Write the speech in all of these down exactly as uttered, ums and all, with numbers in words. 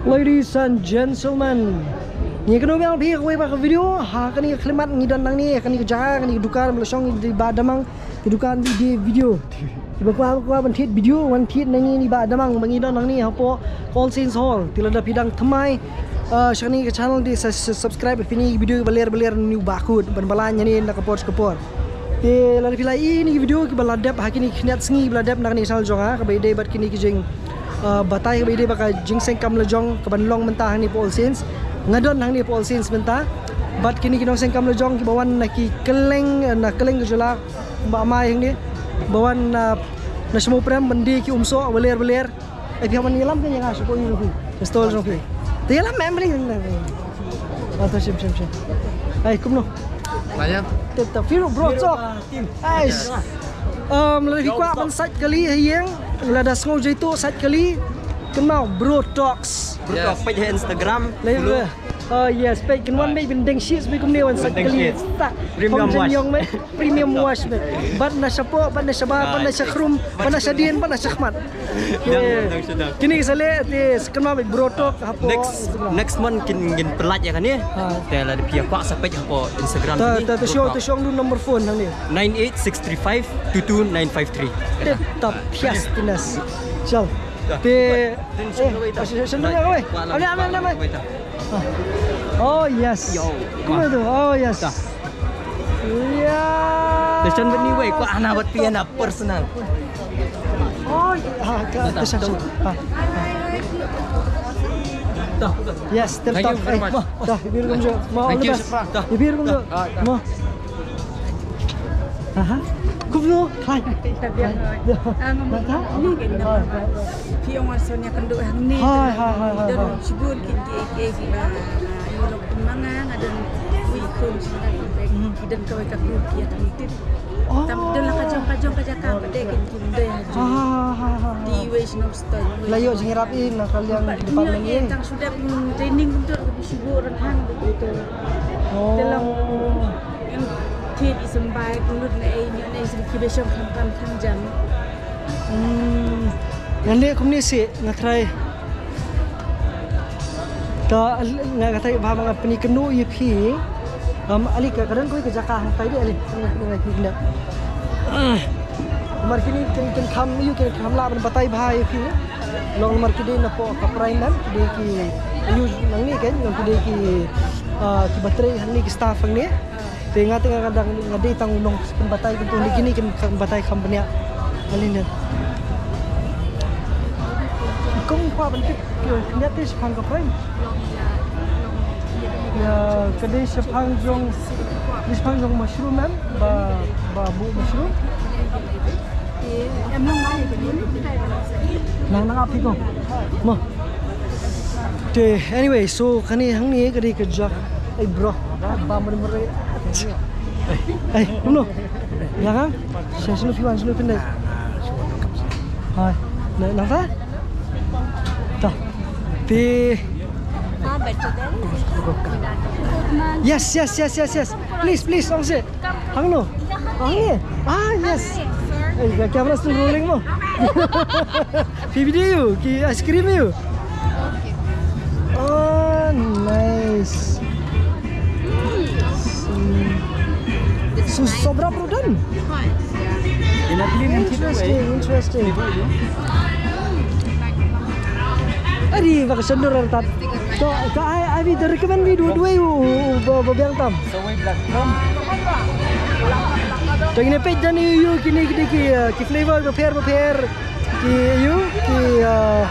Ladies and gentlemen, ngi kynmaw biang phi kawei pat ka video ha kane ka khyllipmat ngi don nangne, kane ka jaka, kane ka dukan ba la shong i Bah Damang, ka dukan ba ïadei video. Kiba kwah, kwah ban thied video, wan thied nangne na i Bah Damang ba ngi don nangne hapoh All Saints Hall. Te lada phi dang thymmai, ah, sha kane ka channel, te sa, sa subscribe ïa phi ïa ki video ba ler ba ler na u Bah Kut ban balan ïa ne na ka por sha ka por. Te lada phi la ïohi ïa kine ki video kiba la dep ha kine ki khyndiat sngi ba la dep na kane ka channel jong nga, kaba ïadei bad kine ki jing, ah, batai, kaba ïadei bad ka jingseng kam lajong kaban long mynta hangne hapoh All Saints. Nga don hangne hapoh All Saints mynta bad kine ki nongseng kam lajong kiba wan na ki kylleng, na kylleng ka jylla, ba mai hangne, ba wan na, na Shmooh Prem ban die ki umsoh ba ler ba ler. Ai, phi hap ban ïalam ka ïa nga sha pdeng ïa phi. Ka stall jong phi. Te ïalam em, beli. Ah, to shim, shim, shim. Ai, kumno? Layan. Te ta Firo Bro Talk. Ais. Um, lada phi kwah ban sait kali ha ïing, lada sngew jaituh sait kali, kynmaw Bro Talks. Bro Talks, page ha Instagram. Follow. Oh yes, page kan wan, mei, ban deng shi, mei, kumne wan sait kali. Premium wash. Premium wash, mei. Bad na shapoh, bad na shabar, bad na shakhrum, bad na shadien, bad na shakhmat. Kine ki sa leh, te sa kynmaw bad Bro Talk hapoh next, next month kin, kin pynlait ïa kane. Te lada phi kwah sa page hapoh Instagram. Ta, ta, ta show, ta show number phone hangne. Nine eight six three five two two nine five three. Te ta phias tinas. Chal. Te, eh, shan, shan, shan, shan, shan. Oh yes. Kumno tu? Oh yes. Ya. Te shan bad ni wei, kwah hana bad phi na personal. Oh, ha, ka, te shan, shan. Ha. Yes, tip top. Thank you very much. Tah, ibir kumjo. Thank you, Shafra. Ibir kumjo. Mo. Aha. Kumno? Hai. Ka biang. Ni kan. Phi ong Sonia kynduh hangne. Hai, hai, hai, hai. Don shibun kin ki, ki, ki, ba, ïa lok pynmang nga don wi khun shnga. Ki don kawei ka khun ki ïa tang tit. Tam don la ka jong, ka jong ka jaka ba dei kin kin dei ha jong. Ti wei shnong stoi. La ïoh jingïarap i na ka liang department i. Tang sudah training untuk shibun orang hang begitu. Te long Thied i symbai, ka lut na ei, ngan ei sym kiba shong kham kham kham jam. Hmm. Ngan leh kumne seh, nga try. Ta, nga, nga try ba, ba nga pyni kynduh ïa phi. Um, ali ka, ka don kawei ka jaka hangtai de, ali. Nga, nga, nga, nga. Ah. Namar kine kin, kin kham, ïoh kin kham lah ban batai bha ïa phi. Long namar ki dei na pdeng ka prime, ki dei ki, ïoh nangne kan, long ki dei ki, ah, kiba trei hangne, ki staff hangne. Te nga te nga dang, nga dei tang u nongpynbatai, kumto lei kine kin pynbatai kham bniah. Nga leh ne. Kong kwah ban tip, eh, kyndiat te shaphang ka prime. Ïa, ka dei shaphang jong, dei shaphang jong mushroom em, ba, ba buh mushroom. Nang, nang ap hi ko. Mo. Te, anyway, so kane hangne ka dei ka jaka. Ai bro, ba mare mare. Ai, kumno? Ïa ka? Sha sha phi wan, sha phi dei. Hai. Na, nangta? Ta. Te. Yes, yes, yes, yes, yes. Please, please, ong seh. Hangno? Hangne? Ah, yes. Eh, ka camera still rolling mo. Phi video ïa u, ki ice cream ïa u. Oh, nice. Hmm. So, sob wrap ruh don? Interesting, interesting. Ari, bak sendor tat. Ka, ka ai, ai, bi recommend bi dua, dua u, u, ba, ba biang tam. Te kine peit don ïa u, kine, kine ki, eh, ki flavor bapher bapher. Ki ïa u, ki, eh,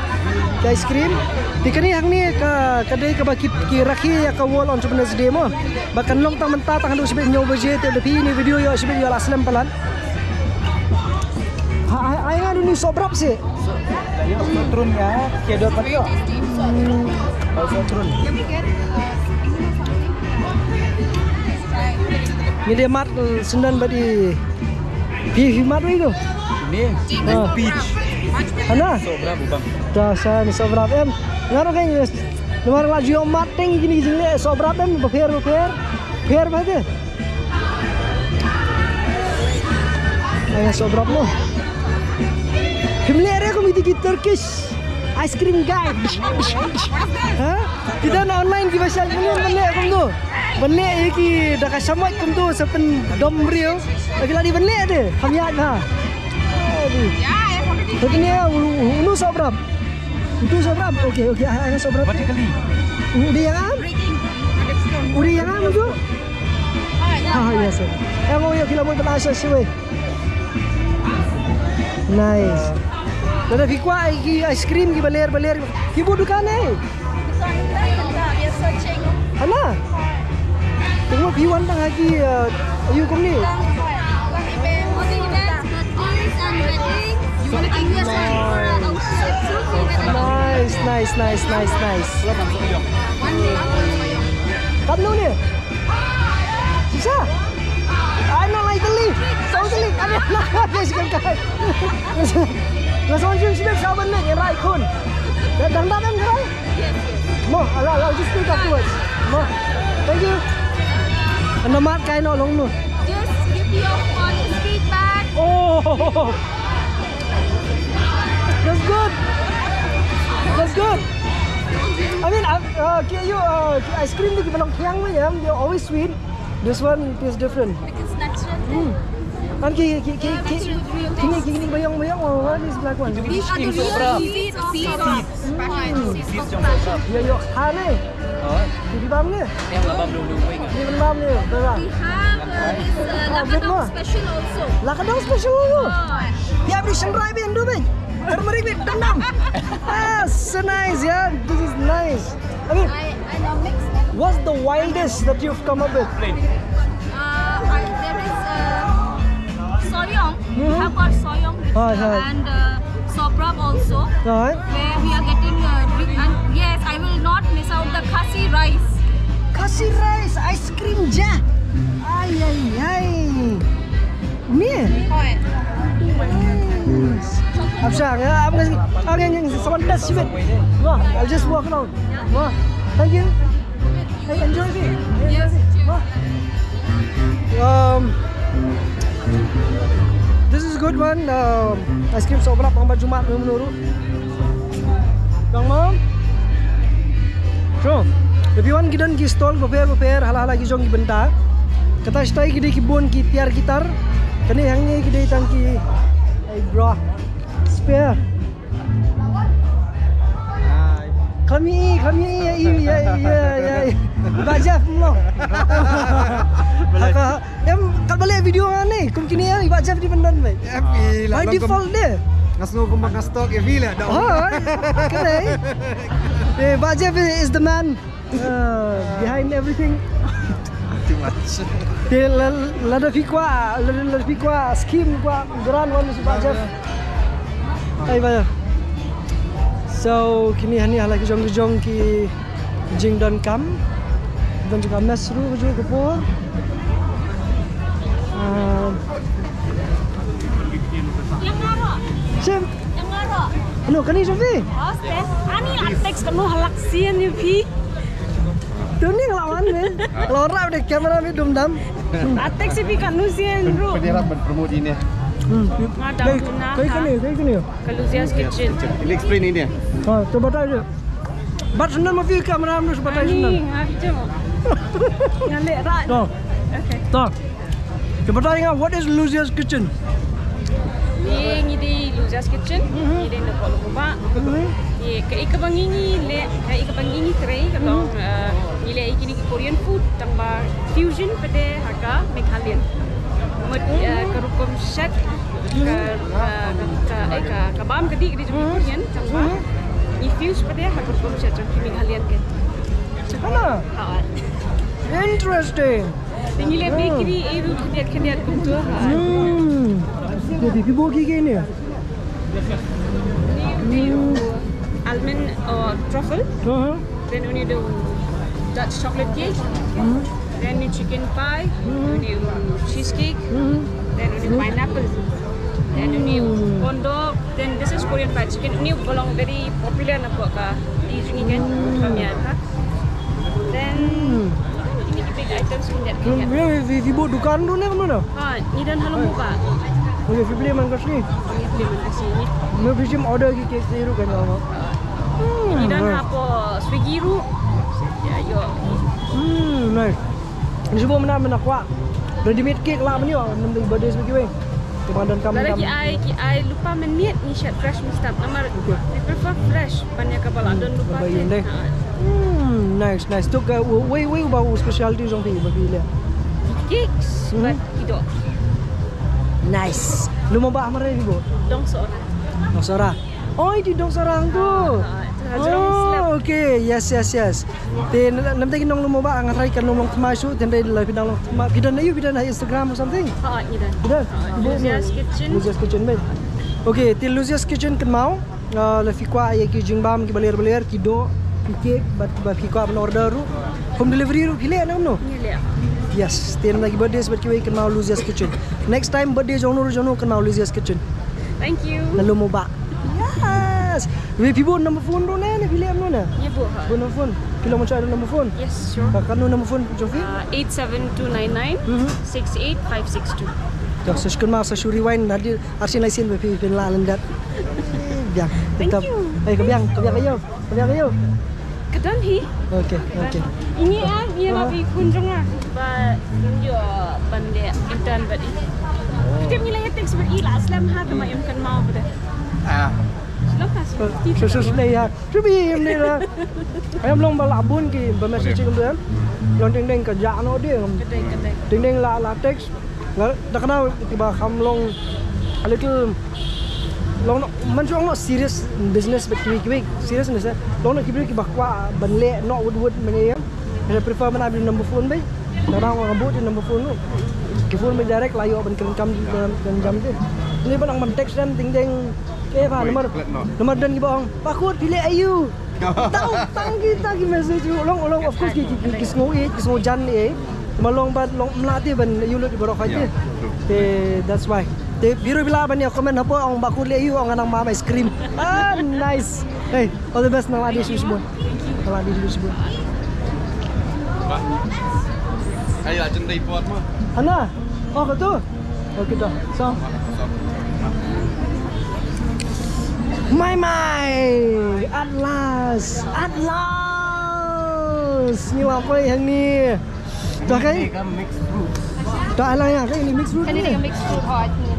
ki ice cream. Te kane hangne ka, ka dei kaba ki, ki rakhe ïa ka World Entrepreneurs Day mo. Ba kan long tang mynta tang haduh shibit hynñiew baje, te da phi ïa ine i video ïoh shibit ïoh la slem palat. Ha, ai, ai nga duni sob wrap seh. Sob trun ïa, ki dor pat ïoh. Hmm. Sob trun. Ngi dei mad, eh, syndon bad i. Phi, phi mad wei ko? Ni, ah. Peach. Hana? Sob wrap u bang. Ta sa ni sob wrap em. Nga ruh kein, namar la ju ïoh mad teng kine ki jingleh sob wrap em, bapher, bapher. Pher ba te. Ai, sob wrap mo. Phim leh re kum iti ki Turkish Ice cream guy. Ha? Kita na online kiba shah ban leh, ban leh kumtu. Ban leh ïa ki da ka shamoit kumtu sa pyndom briew. Ki la dei ban leh de. Kham ïaid ha. Aduh. Tapi ni ya, unu, unu sohbrap. Utu sohbrap. Okey, okey. Ah, ah, sohbrap. Vertically. Udu yang am? Udu yang am tu? Ah, yes, sir. Yang oh ya, ki la mut ban asha shiwe. Nice. Lada phi kwah ki ice cream kiba ler ba ler. Ki bud dukan eh. Hana. Tengok phi wan tang ha ki, uh, ayu kumne. Nice, nice, nice, nice, nice. Katno ne? Shisha? Ai, no, lai tylli. Saw tylli. Ai, no, no, no, no, no, no. Nga sngewsih shisha ban leh, ngan rai khun. Dang dang em ngan rai? Mo, ala, ala, just speak afterwards. Mo. Thank you. Ana mat kai no long no. Just give your honest feedback. Oh. That's good. That's good. I mean, uh, uh, ki, you, uh, ki ice cream ni kiba long thiang ma, yeah, they're always sweet. This one tastes different. Because natural. Hmm. An ki, ki, ki, ki, kini, kini bayong, bayong, oh, what is black one? These are the real seeds of Seeds. Seeds of Seeds. Yeah, yeah. Ha ne? Oh. Ki bam ne? Yang la bam dulu, dulu, ingat. Ki bam ne, dah. We have, uh, this, uh, Lakadong special also. Lakadong special also. Oh. Ki bri shen rai bin du bin. Turmeric bin dum dum. Ah, so nice, yeah. This is nice. I mean, I, I know mix them. What's the wildest that you've come up with? Uh, I, there is, uh, soyong. We have got soyong and, uh, sohbrap also. Right. Where we are getting, uh, drink and yes, I will not miss out the Khasi rice. Khasi rice, ice cream ja. Ai, ai, ai. Ni? Hooid. Ap shang, ya, ap ngan, ap ngan, ngan, someone touch it. Wah, I'll just walk around. Wah, thank you. Hey, enjoy it. Yes. Wah. Um, this is good one. Um, ice cream sohbrap, ang ba jumat, menurut. Dang ma? Sure. Lada phi wan ki don ki stall bapher bapher ha la ha la ki jong ki bynta. Kata shatai ki dei ki bun ki tiar ki tar. Kane hangne ki dei tang ki. Ai bro. Spare. Kami, kami, ya, ya, ya, ya. Ba Jeff mo. Haka, Em, kat ba leh video nga ne, kum kine em, i Bah Jeff dei ban don, mate. Em, i la. By default de. Nga sngew kumba nga stalk ïa phi la, da. Ha, kane. Eh, Bah Jeff is the man, uh, behind everything. Too much. Te la, lada phi kwah, lada, lada phi kwah scheme, kwah grant, wan sha Bah Jeff. Ai ba. So, kine hangne ha la ki jong ki jong ki jingdonkam. Don jong ka mess ruh ka jong ka por. Ah. Shim. Ano, kane jong phi? Ani la text kano halak sien ïa phi. Tu ni ngelawan ni. Ngelawan rap deh kamera ni dum dam. Atek si phi katno sien ruh. Pynïarap ban promote ine. Hmm. Nga dang pernah kai kane, kai kane. Ka Luzia's Kitchen. Ini explain ini. Ha, to batai je. Bat sendal ma phi kamera mesti batai sendal. Ani, nga phi jong. Nga leh rat. To. Okay. To. Te batai nga, what is Luzia's Kitchen? Ye ngi dei Luzia's Kitchen, ngi dei na Kuala Lumpur. Ye kaei kaba ngi ngi leh, kaei kaba ngi ngi trei ka long, eh, ngi leh ïa kine ki Korean food tang ba fusion pat de ha ka Meghalayan. Mut, eh, ka rukom shet, ka, eh, ka, ka, eh, ka, ka bam ka dih ka dei jong ki Korean tang ba ngi fuse pat de ha ka rukom shet jong ki Meghalayan ke. Hana? Ha. Interesting. Te ngi leh bakery ei ruh khyndiat khyndiat kumtu. Hmm. Te phi phi buh ki kine? Ni u almond or truffle. Uh-huh. Then uni u Dutch chocolate cake. Hmm. Then uni chicken pie. Hmm. Uni u cheesecake. Hmm. Then uni pineapple. Then uni u corn dog. Then this is Korean fried chicken. Uni u ba long very popular na pdeng ka ri jong ngi kan. Kami ada. Then ini ki big items pyndiat. Phi, phi, phi buh dukan tu ne kumno? Ha, ngi don ha Lembah. Oh, phi blei man ka sngi? Ngi blei man ka sngi. Me phi shim order ki cake ruh kan. Hmm, nice. Ni shu ba mynta mynta kwah ready made cake lah mynta, mynta birthday sha kiwei. Te ba donkam. Lada ki ai, ki ai lypa mynmiet ngi shet fresh mynstep. Namar we prefer fresh ban ïa kaba la don lypa te. Hmm, nice, nice. To ka wei wei ba u specialty jong phi ba phi leh. Cakes bad ki doh. Nice. Lum mo ba ha marwei phi buh? Dong Sohra. Dong Sohra. Oh, i dei Dong Sohra hangtu. Ah, ah, itu Hajrong Slab. Oh, okay. Yes, yes, yes. Te na, na, namar ki nong lum mo ba nga tharai kan long thymmai shuh, te hynrei lada phi dang long thymmai. Phi don aiu, phi don ha Instagram or something? Ha, ngi don. Phi don? Ha, Luzia's Kitchen. Luzia's Kitchen, mate. Okay, te Luzia's Kitchen kynmaw. Ah, lada phi kwah ïa ki jingbam kiba ler ba ler, ki doh, ki cake, bad kiba phi kwah ban order ruh. Home delivery ruh phi leh ne em no? Ngi leh. Yes, te na ki birthdays bad kiwei kynmaw Luzia's Kitchen. Next time birthday jong no jong no kynmaw Luzia's Kitchen. Thank you. Lum mo ba. Yes. Wei phi buh number phone ruh ne, ne phi leh em no ne? Ngi buh ha. Buh number phone. Phi long ban shah number phone? Yes, sure. Ka, kano number phone jong phi? Uh, eight seven two nine nine, mhm, six eight five six two. To, sa shu kynmaw, sa shu rewind, hadien arsien laisien ba phi phin lah lyndet. Biang. Thank you. Eh, ka biang, ka biang aiu. Ka biang aiu. Ka don hi. Okay, okay. Ini ah, ini lah bi kun jong ah. Ba ngi ban leh intern bad i. Kita ngi lah text bad i lah slem ha, ka ma em kynmaw bad. Ah. Slem ha. Sus sus leh ïa. Shu bi em ne la. Em long ba la bun ki ba message ki em. Long ding ding ka ja no ding. Ka dei, ka dei. Ding ding la, la text. Nga da kynmaw kiba kham long a little long no, man shu long no serious business bad kiwei kiwei serious ne se. Long no ki briew kiba kwah ban leh no wut wut mane ïa. Nga prefer ban ai number phone bai. Da kynmaw nga buh number phone no. Ki phone bai direct la ïoh ban kren kam ban jam te. Ni ba nang ban text dan ding ding. Eh ba namar, namar don kiba ong. Ba kut phi leh aiu. Tang, tang ki, tang ki message u long, u long, of course ki, ki, ki, ki sngew ïeit, ki sngew jan ïeit. Ma long bad long mla te ban ïoh lut baroh kai te. Yeah, true. Te, that's why. Te phi ruh phi lah ban ïa comment hapoh, ong ba kut leh aiu, ong nang mam ice cream. Ah, nice. Hey, all the best, nang la dih shuh shuh bun. Nang la dih shuh shuh bun. Ba. Ai, la jan dei pot ma. Hana? Oh, ka tu. Okay, to. So. Mai mai. At last. At last. Ngi la poi hangne. To kai? Ka mixed fruit. To ai la ïa kai ni mixed fruit. Kane ni ka mixed fruit hot ni.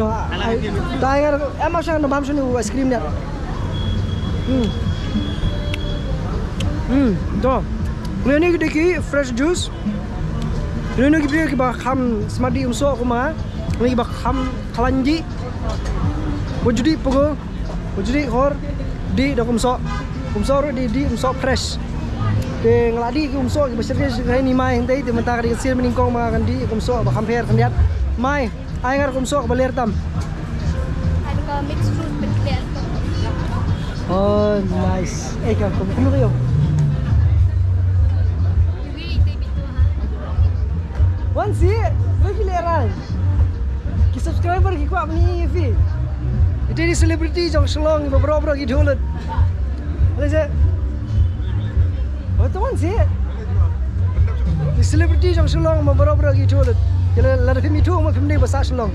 To ai. To ai ngar. Em, ma sha na bam shane u ice cream ne. Hmm. Hmm. To. Kine ki dei ki fresh juice. Kine ki briew kiba kham smat dih kumsoh kum nga. Kine kiba kham khlaiñ dih. Wat ju dih pyngut, wat ju dih hor, dih da kumsoh. Kumsoh ruh dih, dih kumsoh fresh. Te nga la dih kumsoh kiba shyrkhei shyrkhei, ni mai hangtei te mynta ka dei ka sien ba nyngkong ba nga kan dih kumsoh ba kham pher khyndiat. Mai. Ai ngar kumsoh ba ler tam. Ai ka mixed fruit ba ler tam. Oh, nice. Eh, ka kum kum yo. Wan si, wei ki ler ai. Ki subscriber ki kwah bni fi. Ite ni celebrity jong Shillong ba bro bro ki dhulut. Ale se. Oh, to wan si. Ki celebrity jong Shillong ma baroh baroh ki ithuh lut. Ki la, lada phim ithuh ma phim dei ba sah Shillong.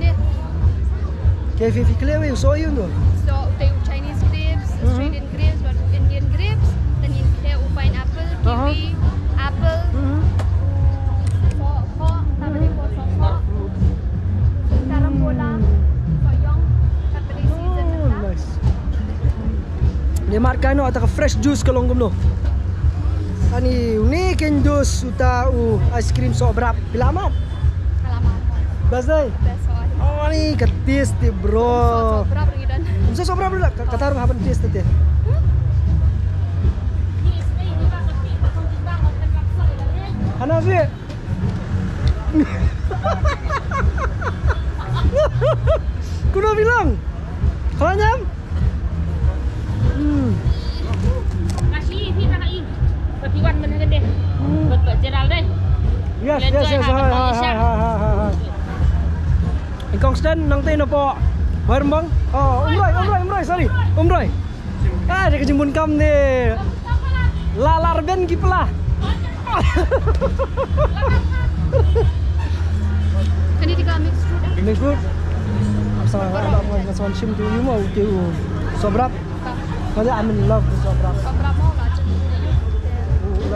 Ke phi, phi khleh wei u soh aiu ntu? Soh, utai u Chinese grapes, Australian grapes, bad u Indian grapes, then ngin khleh u pineapple, kiwi, apple, u soh khoh, taba dei soh khoh, carambola, soh ïong, kat ba dei season mynta. Nice. Nimat kai noh, ata ka fresh juice ka long kumno. Ani une ken juice uta u ice cream soh brap. Phi la mad? Phi la mad? Best dei? Best oi. Oh, ani ka taste te, bro. Soh, soh brap ri dan. Soh, soh brap ri dan. Ka, kata ruh haban taste te. Hana sih. Kuno bilang? Khlaiñ em? Hmm. Ka shi phi ta ka i. Ba phi wan mynta ka dei. Hmm. Ba, ba Gerald dei. Yes, yes, yes. Hai, hai, hai, hai, hai. Ï kong Stan nangta na pdeng Bairmbang. Oh, Umroi, Umroi, Umroi, sorry. Umroi. Ah, da ka jingbun kam ne. La, la rben ki pla. Kane dei ka mixed fruit. Mixed fruit. Sa, sa, sa, sa, shim tu, you know, tu. Soh brap. Kata I'm in love with soh brap. Soh brap mo la.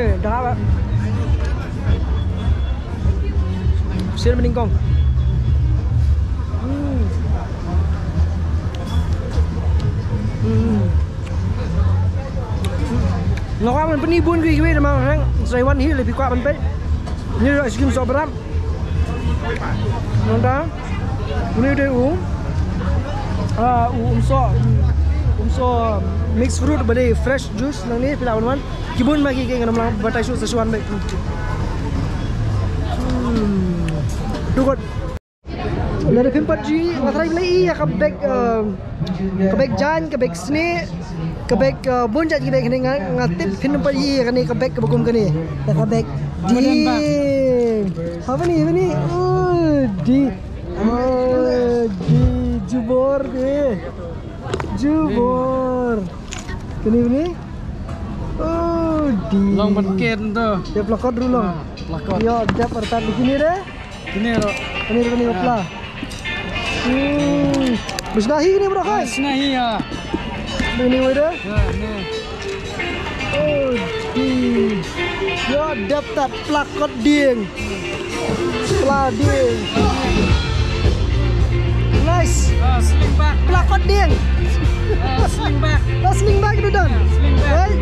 Oi, dah ba. Sir mening kong. Hmm. Hmm. Nga kwah ban pyni bun kiwei kiwei namar hang sa wan hi lei phi kwah ban peit. Ni ice cream sohbram. Nangta une u dei u, ah, u umsoh, umsoh mixed fruit ba dei fresh juice nangne, phi lah ban wan. Ki bun ma ki ki, ngam lah batai shuh sa shu wan beit. Hmm. Too good. Lada phim pat ju ïohi, nga tharai phi la ïohi ïa ka bek, eh, ka bek jaiñ, ka bek snieh, ka bek, eh, bun jait ki bek, hynrei nga, nga tip phin ym pat ïohi ïa kane ka bek kaba kum kane. Ïa ka bek dieng. Ha, bani, bani. Oh, di. Oh, di jubor di. Jubor. Kane, bani. Oh, di. Long ban ken tu. Ïa, pla kot ruh long. Ah, pla kot. Ïa, dep artat di kine de. Kine ruh. Kine ruh, kine ruh pla. Hmm. Ba shna hi kine, bro, kai? Ah, shna hi, ha. Kine wei de? Ïa, ne. Oh, di. Ïa, dep tat, pla kot dieng. Pla dieng. Nice. Ah, sling bag. Pla kot dieng. Ah, sling bag. Ah, sling bag tu, Dan. Ah, sling bag. Right?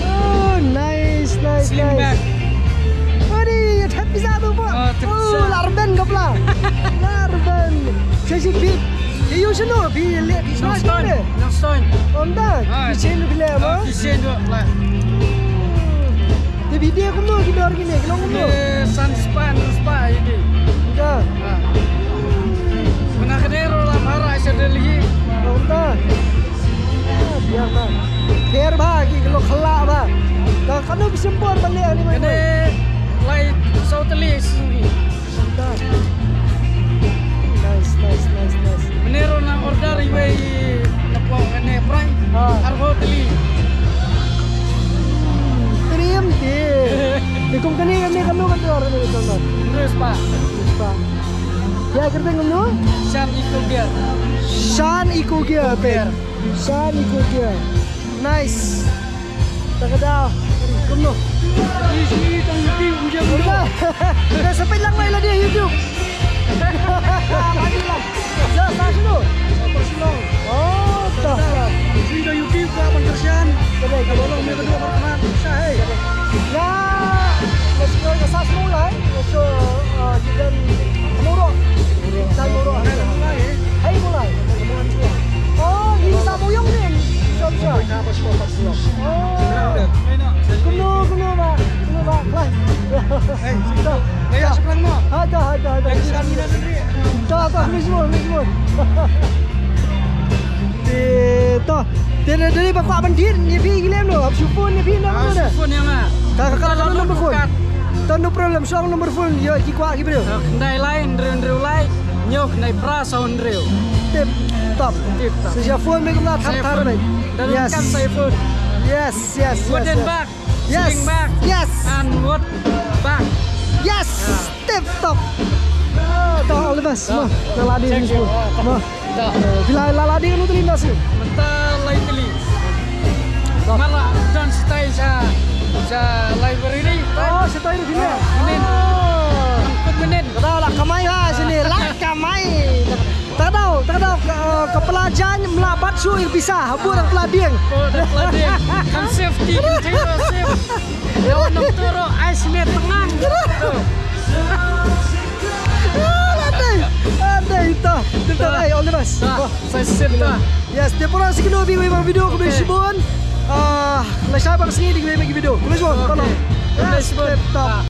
Oh, nice, nice, nice. Sling bag. Adi, thep pisa tu, Pak. Ah, thep pisa. Oh, la rben ka pla. La rben. Sa shi bit. Ïa, ïa, shano? Phi leh, phi smash Nongstoiñ. Nongstoiñ. Ym da. Ah. Phi sien phi leh, ah, mo? Phi sien tu, pla. Te phi die kumno ki dor kine, ki long kumno? Ki san spah, hynriew spah ïa ki. Ynda. Ah. Mynta ka dei ruh la mara sha Delhi. Ynda. Ah, biang ba. Pher ba ki long khyllah ba. Ka kano ki sym bor ba leh ni mai. Ka dei lai saw tylli shisha. Nice, nice, nice, nice. Mynne ruh nga order iwei na pdeng kane prai. Ah. Arphew tylli. Trim te. Te kum kane, kane kano ka dor kane ka dor? Hynriew spah. Hynriew spah. Ïa, kyrteng kumno? Shan Eco Gear. Shan Eco Gear, Eco Gear. Shan Eco Gear. Nice. Ta ka daw. Kumno? Ïa, sa peit lang lai lade YouTube. Lagi lang. Sa, sa shuh. Oh, ta. Ïa, YouTube ka ban kyrshan. Ka ba long me ka dua ka man. Sa, hey. Ïa, mas ka sa shuh lai. Ïa, so, ah, jidan murok. Jidan murok. Hai, mulai. Oh, ini sa muyong ni. Sa, sa. Oh. Kumno, kumno ba? Kumno ba? Lai. Hai, sito. Kaya seberang mo. Ada, ada, ada. Hai, sami na sendiri. Ta, ta, mismo, mismo. Te, to. Te, te, te, ba kwah ban thied ïa phi, ki lem no. Hap shu phone ïa phi, no, no, no. Phone ïa nga. Ka, ka, ka, ka, number phone. To, no problem. Shong number phone. Ïa ki kwah ki briew. Khyndai lai, hynriew hynriew lai. Hynñiew khyndai phra saw hynriew. Tip top. Tip top. Sa shu phone me kumta thar thar me. Yes. Yes, yes, yes. Wooden bag. Yes. Sling bag. Yes. And wood bag. Yes. Tip top. Ah, to, all the best. Mo, la lade ni. Mo. Phi la lade kano tylli mynta shu? Mynta lai tylli. Mala don shatai sha, sha library. Oh, shatai ruh phi leh. Mynnin. Kut mynnin. Ka daw la kamai ha shane, la kamai. Ta daw, ta daw ka, ka pla jaiñ mla bat shu ïa pisa, ha bud ka pla dieng. Bud ka pla dieng. Kan safety, kan safety. Ïa, nang turo ai smet tengan. Ah, la dei, la dei ta. Tip ta, ai, all the best. Sa shisien ta. Yes, te para shisien kino phi ïa ka video khublei shibun. Ah, la shai ba ka sngi dei ka video khublei shibun. Tolong. Yes, tip ta.